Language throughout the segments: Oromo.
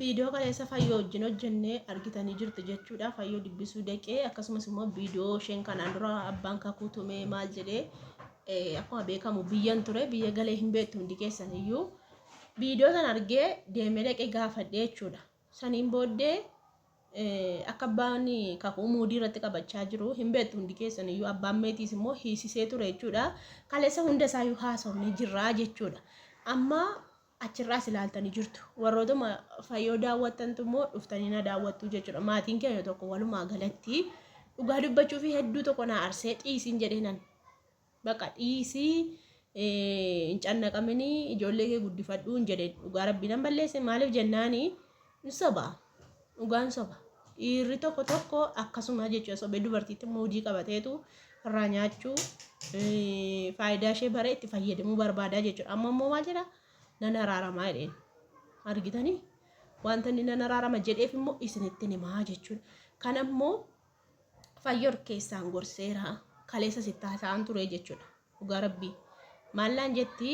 Viidiyoo kaleessa Fayyoo wajjin hojjenne argitanii jirtu jechuudha. Fayyoo dubbisuu dhaqee akkasumas immoo viidiyoo isheen kanaan dura abbaan kakuu tumee maal jedhee akkuma beekamu biyyan ture biyya galee hin beektu hundi keessan iyyuu. Viidiyoo sana argee deemee dhaqee gaafadhee jechuudha. Saniin booddee akka abbaan kakuu muudii irratti qabachaa jiru hin beektu hundi keessan iyyuu abbaan meetiis immoo hiisisee ture jechuudha. Kaleessa hunda isaayyuu haasofnee jirraa jechuudha. Amma achirraas ilaaltanii jirtu. Warrootuma fayyoo daawwattantu immoo dhuftanii na daawwattu jechuudha. Maatiin keenya tokko walumaa galatti dhugaa dubbachuu fi hedduu tokko na arsee dhiisiin jedhee nan. Baqa dhiisii hin cannaqaminii ijoollee kee guddifadhuu hin jedheen dhugaa rabbii nan balleesse maaliif jennaani hin soba dhugaan soba. Dhiirri tokko tokko akkasuma jechuudha sobee dubartiitti muudii qabateetu irraa nyaachuu faayidaa ishee bare itti fayyadamuu barbaadaa jechuudha. Amma immoo maal jedha nan araaramaa jedheen. Argitanii wanta inni nan araarama jedheef immoo isinitti himaa jechuudha. Kana immoo fayyor keessaan gorseera kaleessa sitti haasa'aan ture jechuudha. Dhugaa rabbii. Maallaan jetti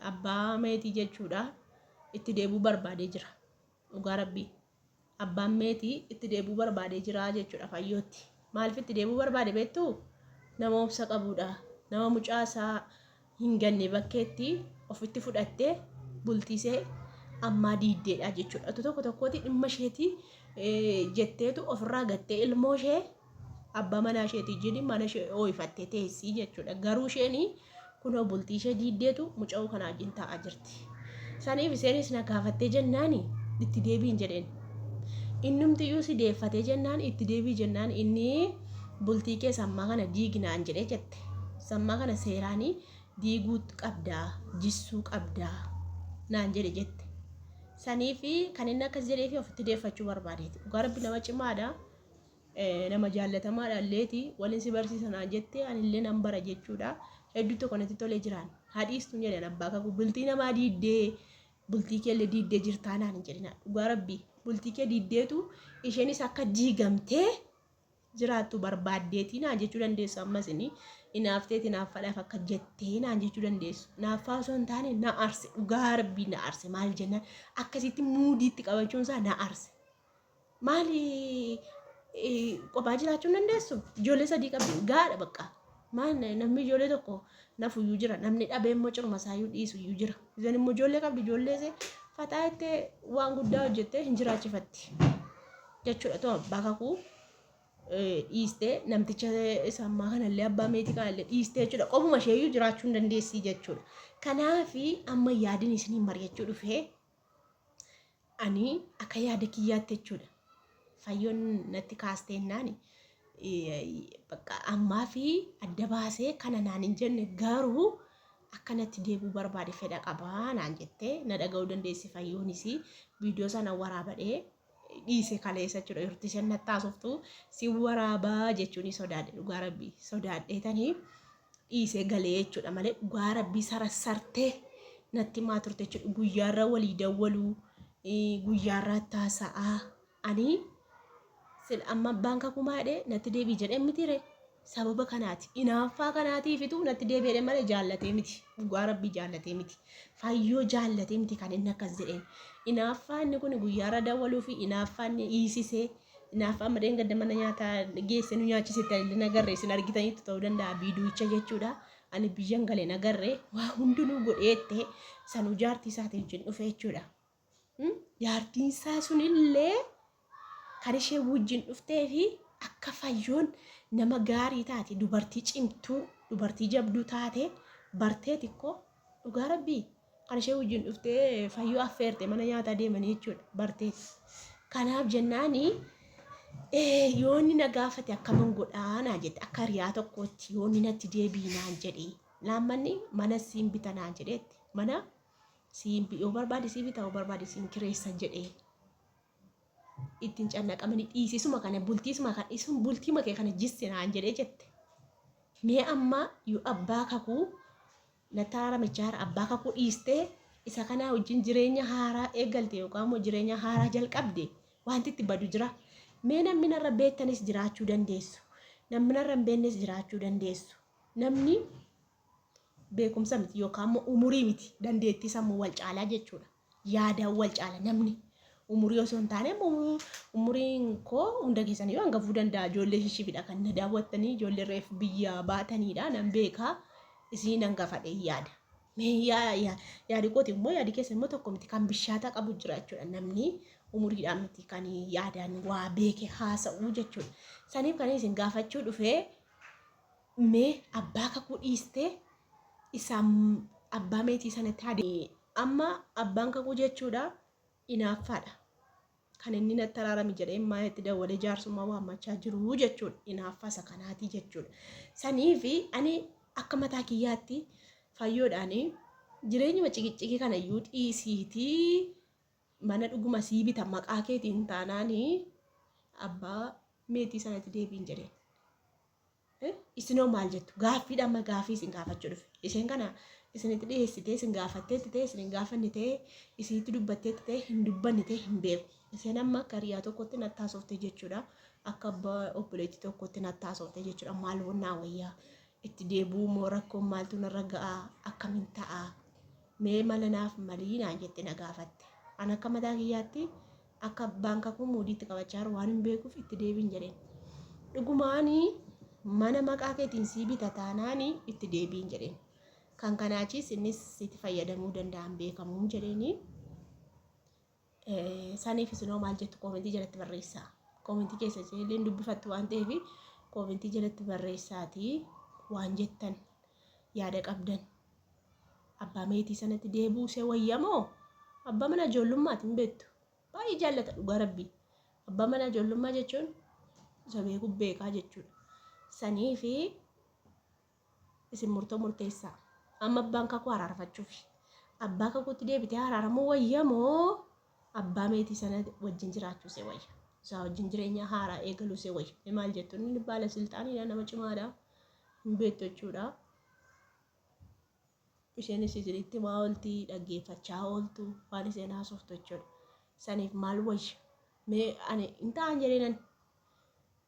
abbaa meetii jechuudha itti deebuu barbaadee jira. Dhugaa rabbii. Abbaan meetii itti deebi'uu barbaadee jira jechuudha fayyootti. Maaliif itti deebi'uu barbaade beektuu? Nama obsa qabuudha. Nama mucaa isaa hin ganne bakkeetti ofitti fudhattee bultiisee ammaa diiddeedha jechuudha. Otoo tokko tokkooti dhimma isheetii jetteetu ofirraa gattee ilmoo ishee abbaa manaa isheetii wajjin mana ishee ooyifattee teessii jechuudha. Garuu isheen kunoo bultii ishee diiddeetu muca'uu kanaa wajjin taa'aa jirti. Saniif isheenis na gaafattee jennaani itti deebiin jedheen. Innumtiyyuu si deeffatee jennaan itti deebii jennaan inni bultii kee sammaa kana diignaan jedhee jette. Sammaa kana seeraanii diiguu qabdaa, jissuu qabdaa naan jedhe jette. Saniif kan inni akkas jedheefi ofitti deeffachuu barbaadeeti. Dhugaa rabbi nama cimaadha. Nama jaallatamaadha illeeti walin si barsiisa naan jette anillee nan bara jechuudha. Hedduu tokko natti tolee jiraan. Hadhiistuun jedhan abbaa kakuu bultii namaa diiddee bultii keellee diiddee jirtaa naan hin jedhina. Dhugaa rabbii bultii kee diiddeetu isheenis akka diigamtee jiraattu barbaaddeetii naan jechuu dandeessu ammas inni inaafteeti inaaffadhaaf akka jettee naan jechuu dandeessu. Naaffaa osoo hin taane na arse dhugaa rabbii na arse maal jennaan akkasitti muudiitti qabachuun isaa na arse. Maali qophaa jiraachuu hin dandeessu? Ijoollee sadii qabdi gaadha bakka. Maal namni ijoollee tokko nafuyyuu jira namni dhabee immoo ciruma isaayyuu dhiisuyyuu jira. Isheen immoo ijoollee qabdi ijoollee ishee fataa jettee waan guddaa hojjettee hin jiraachifatti. Jechuudha too abbaa kakuu dhiistee namticha isa ammaa kanallee abbaa meetii kanallee dhiistee jechuudha qofuma isheeyyuu jiraachuu hin dandeessii jechuudha. Kanaafi amma yaadin isiniin mari'achuu dhufee Ani akka yaada kiyyaatti jechuudha. Fayyoon natti kaasteennaan bakka ammaa fi adda baasee kana naan hin jenne garuu akka natti deebi'u barbaade fedha qabaa naan jettee na dhaga'uu dandeessi fayyoonis viidiyoo sana waraabadhee dhiise kaleessa jechuudha. Yeroo isheen natti haasoftu si waraabaa jechuun sodaadhe dhugaa rabbii sodaadheetanii dhiisee galee jechuudha malee dhugaa rabbii sarassartee natti himaa turte jechuudha. Guyyaarra walii dawwaluu guyyaarraa itti haasa'aa ani sila amma abbaan kakuu maa jedhee natti deebi'i jedhee miti ree sababa kanaati inaaffaa kanaatiifitu natti deebi'e malee jaallatee miti dhugaa rabbii jaallatee miti fayyoo jaallatee miti kan inni akkas jedheen inaaffaa inni kun guyyaarra dawwaluu fi inaaffaa inni hiisisee Inaaffaa amma dheengadda mana nyaataa geesse nu nyaachisetti ani illee nagarre isin argitaniittu ta'uu danda'a viidiyocha jechuudha. Ani biyyan gale nagarre waa hundinuu godheette sanuu jaartii isaatii wajjin dhufe jechuudha. Jaartiin isaa sunillee kan ishee wajjin dhuftee fi akka fayyoon nama gaarii taate dubartii cimtuu dubartii jabduu taate bartee xiqqoo Dhugaa rabbii kan ishee wajjin dhuftee fayyoo affeerte mana nyaataa deemanii jechuudha barteeti. Kanaaf jennaani yoo inni na gaafate akkaman godhaa naa jette akka hiriyaa tokkootti yoo inni natti deebii naan jedhe laammanni mana siin bita naan jedheetti mana siin yoo barbaade sii bita yoo barbaade siin kireessa jedhee ittiin cannaqamanii dhiisisuma kana bultiisuma kana isun bultiima kee kana jissi naan jedhee jette. Mee amma yoo abbaa kakuu natti araaramicha haaraa abbaa kakuu dhiistee isa kanaa wajjin jireenya haaraa eegalte yookaan immoo jireenya haaraa jalqabde wanti itti badu jira. Mee namni narra beektanis jiraachuu dandeessu. Namni narra hin beeknes jiraachuu dandeessu. Namni beekumsa miti yookaan immoo umurii miti dandeettii sammuu wal caalaa jechuudha. Yaadaan wal caala namni. Umurii osoo hin taane umuriin koo hunda keessaniyyuu hangafuu danda'a. Ijoollee shishifidha kan na daawwattanii ijoollee reef biyya baatanidha nan beekaa isin hangafadhe yaada. Mee yaadi kooti immoo yaadi keessan immoo tokko miti kan bishaataa qabu jira jechuudha. Namni umuriidhaan miti kan yaadaan waa beeke haasa'u jechuudha. Saniif kan isin gaafachuu dhufee mee abbaa kakuu dhiistee isa abbaa meetii sanatti haa amma abbaan kakuu jechuudha inaaffaadha. Kan inni natti araarami jedhee immaa itti dawwalee jaarsummaa waammachaa jiru jechuudha. Inaaffaa isa kanaatii jechuudha. Saniifi ani akka mataa kiyyaatti fayyoodhaan jireenyuma ciqicciqii kana iyyuu dhiisiitii mana dhuguma sii bita maqaa keetiin taanaanii abbaa meetii sanatti deebiin jedheen. Isinoo maal jettu? Gaaffiidha amma gaaffii isin gaafachuu dhufe. Isheen kana isinitti dhiyeessitee isin gaafatteetti ta'e isin hin gaafanne ta'e isinitti dubbatteetti ta'e hin dubbanne ta'e hin beeku. Isheen amma akka hiriyaa tokkotti natti haasofte jechuudha. Akka abbaa obboleettii tokkotti natti haasofte jechuudha. Maal naa wayyaa? Itti deebi'uu moo rakkoon maaltu narra ga'a? Akkamiin ta'a? Mee mala naaf malii naan jette na gaafatte. An akka mataa kiyyaatti akka abbaan kakuu muudiitti qabachaa jiru waan hin beekuuf itti deebiin jedheen. Dhugumaani mana maqaa keetiin sii bita taanaani itti deebiin jedheen. Kan kanaachiis innis sitti fayyadamuu danda'an beekamuun jedheeni. Saniif isinoo maal jettu koomentii jalatti barreessaa. Koomentii keessa isinillee dubbifattu waan ta'eef koomentii jalatti barreessaatii waan jettan yaada qabdan. Abbaa meetii sanatti deebi'uu ishee wayyamoo? Abbaa mana ijoollummaati hin beektu. Baay'ee jaallata dhugaa rabbii. Abbaa mana ijoollummaa jechuun isa beeku beekaa jechuudha. Sanii fi isin murtoo murteessaa. Amma abbaan kakuu araarfachuufi. Abbaa kakuutti deebitee araaramuu wayyamoo abbaa meetii sana wajjin jiraachuu ishee wayya. Isaa wajjin jireenya haaraa eegaluu ishee wayya. Maal jettu inni baala silxaaniidha nama cimaadha. Hin beektu jechuudha. Isheenis isinitti himaa oolti, dhaggeeffachaa ooltu, waan isheen haasoftu jechuudha. Saniif maal wayya? Mee ani hin ta'an jedheenan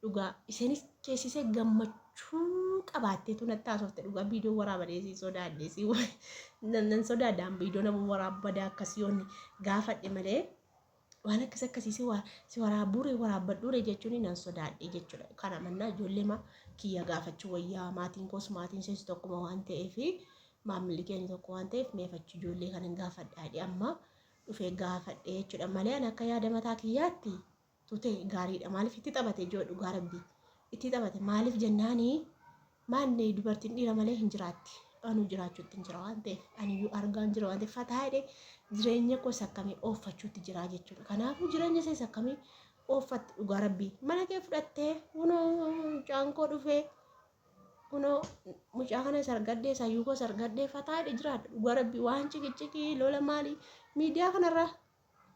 dhugaa isheenis keessisee gammachuu qabaatteetu natti haasofte dhugaa viidiyoo waraabadee si sodaadhe si nan sodaadhaan viidiyoo nama waraabbadaa akkasii yoonni gaafadhe malee waan akkas akkasii si waraabbuure waraabbadhuure jechuun nan sodaadhe jechuudha. Kana mannaa ijoollee kiyya gaafachuu wayyaa maatiin koos maatiin ishees tokkuma waan ta'eef maamilli keenya tokko waan ta'eef meefachuu ijoollee kana hin gaafadha amma dhufee gaafadhe jechuudha. Malee ani akka yaada mataa kiyyaatti tute gaariidha. Maaliif itti taphate ijoo dhugaa rabbii itti taphate maaliif jennaanii maanni dubartiin dhiira malee hin jiraatti. Anuu jiraachuutti hin jira waan ta'eef aniyyuu argaan jira waan ta'eef fataa jedhee jireenya koos akkamii ooffachuutti jira jechuudha. Kanaafuu jireenya isaas akkamii ooffatti dhugaa rabbii mana kee fudhattee kunoo mucaan koo dhufee kunoo mucaa kana sargadhee sayyuu koo sargadhee fataa jedhee jiraadha dhugaa rabbii waan ciqiciqii lola maalii miidiyaa kanarra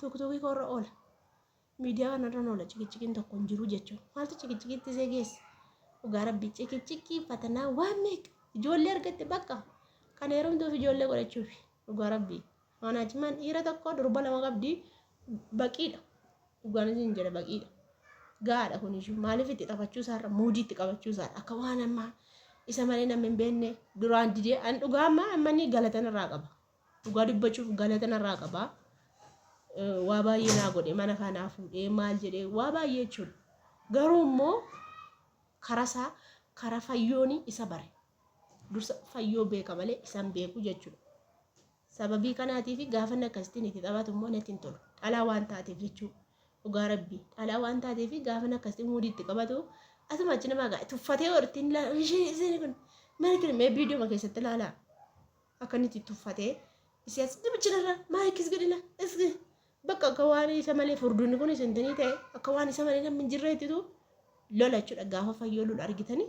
tuktukii koorra oola. Miidiyaa kanarra oola ciqiciqiin tokko hin jiru jechuudha. Maaltu ciqiciqiitti isee geesse? Dhugaa rabbii ciqiciqii fatanaa waan meeqa ijoollee argatte bakka kan heerumtuuf ijoollee godhachuuf dhugaa rabbii. Manaajimaan dhiira tokko durba lama qabdi baqiidha. Dhugaan isin jedha baqiidha. Gaadha kun iyyuu maaliif itti taphachuu isaarra muudii itti qabachuu isaarra akka waan ammaa isa malee namni hin beekne duraan didee an dhugaa ammaa amma inni galatan irraa qaba. Dhugaa dubbachuuf galata narraa qaba. Waa baay'ee naa godhe mana kanaa fuudhee maal jedhee waa baay'ee jechuudha. Garuu immoo karaa isaa karaa fayyooni isa bare. Dursa fayyoo beeka malee isan beeku jechuudha. Sababii kanaatiif gaafa inni akkasittiin itti taphatu immoo natti hin tolu. Dhalaa waan taateef jechuudha. Dhugaa rabbii dhalaa waan taateef gaafa inni akkasitti muudii itti qabatu asuma achi namaa gaa tuffatee hortiin isheen isheen kun maal kun mee viidiyoo keessatti ilaalaa. Akka inni itti tuffatee isii as dibichinarra maal akkas godhina iski bakka akka waan isa malee furdunni kun isintinii ta'e akka waan isa malee namni hin jirreettitu lola jechuudha gaafa fayyoo lolu argitanii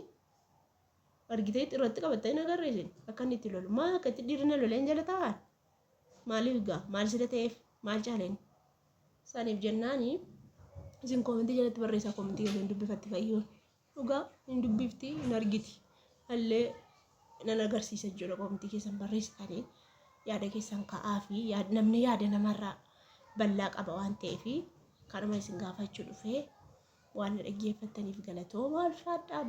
argitanii irratti qabattanii agarre isin akka inni itti lolu maal akka itti dhiirri na loleen jala taa'an maaliif gaa maal sila ta'eef maal caaleen saniif jennaani isin koomentii jalatti barreessaa koomentii keessan dubbifatti fayyoon. Dhugaa hin dubbifti hin argiti. Allee nan agarsiisa jechuudha koomtii keessan barreessitanii yaada keessan ka'aa fi namni yaada namarraa bal'aa qaba waan ta'eef kanuma isin gaafachuu dhufee waan na dhaggeeffattaniif galatooma ulfaadhaa.